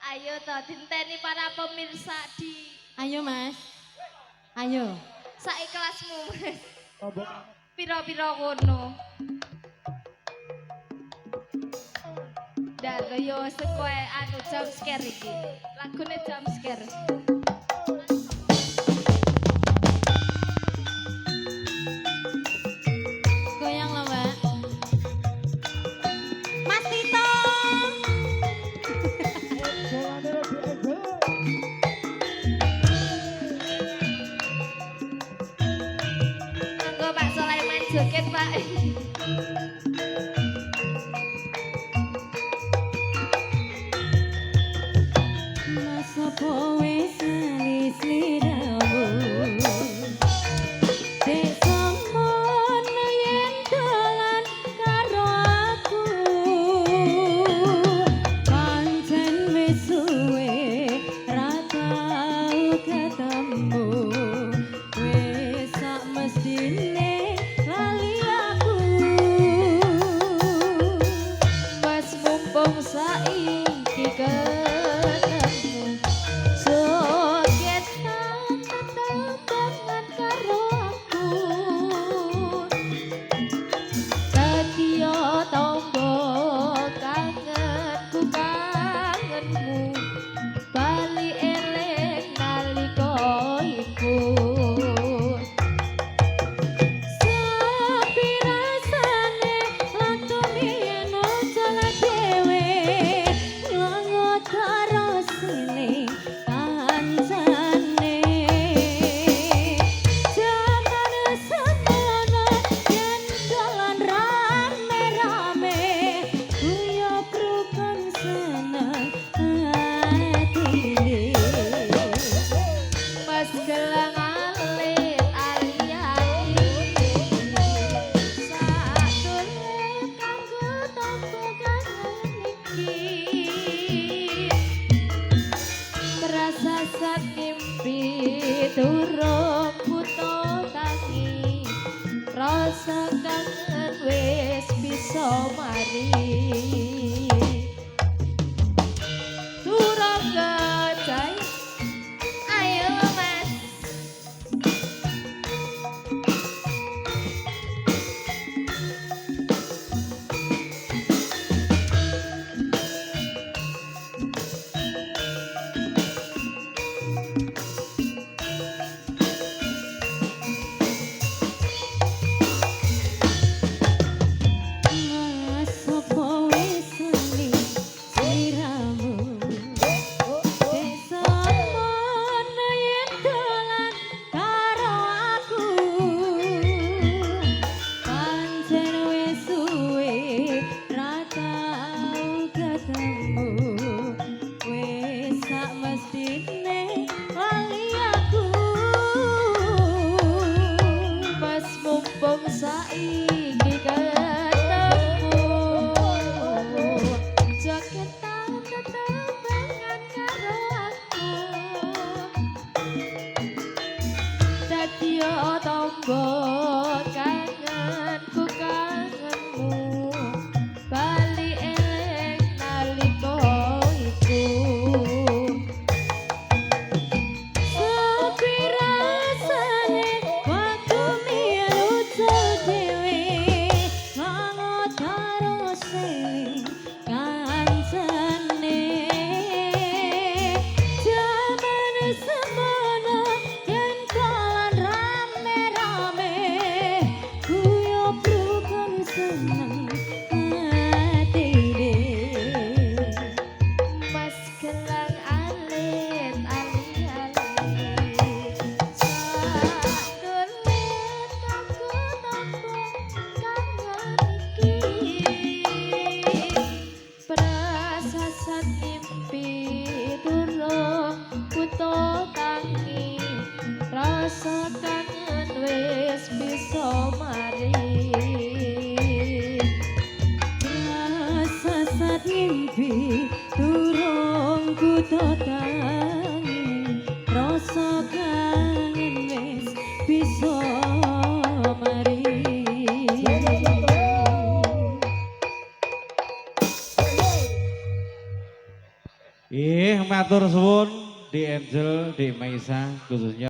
Ayo to dinteni para pemirsa di Ayo, Mas. Ayo. Saikhlasmu, Mas. Piro-piro kono. Ndak yo sekoe anu jump scare iki. Lagune jump scare. Goyang loh, Mbak. Mas Tito. Monggo Pak Sulaiman joget, Pak. Mas apa wis lali sliramu? Dek semono yen dolan karo aku. Pancen wis suwe ra tau ketemu. Wis sak mestine lali aku. Mas mumpung saiki ketemu. Joget tetembangan karo aku. Dadi yo tombo kangenku kangenmu. Bali eling nalika iku. Sepi rasane waktu biyen ucul dhewe ngango terus eling kancane. Jaman semono yen dolan rame-rame guyub rukun seneng atine. Mas gelang alit ali-ali sadule kanggo tombo kangen iki. Prasasat mimpi durung buta tangi, rasa kangen wis bisa mari. Durung gejai. Ayo, Mas. Mas apa wis lali sliramu? Dek semono yen dolan karo aku. Pancen wis suwe ra tau ketemu. Wis sak mestine lali aku. Mas mumpung saiki ketemu. Joget tetembangan karo aku. Dadi yo tombo kangenku kangenmu. Bali eling nalika iku. Sepi rasane waktu biyen ucul dhewe. Ih, matur suwun di Angel, di Maisa khususnya.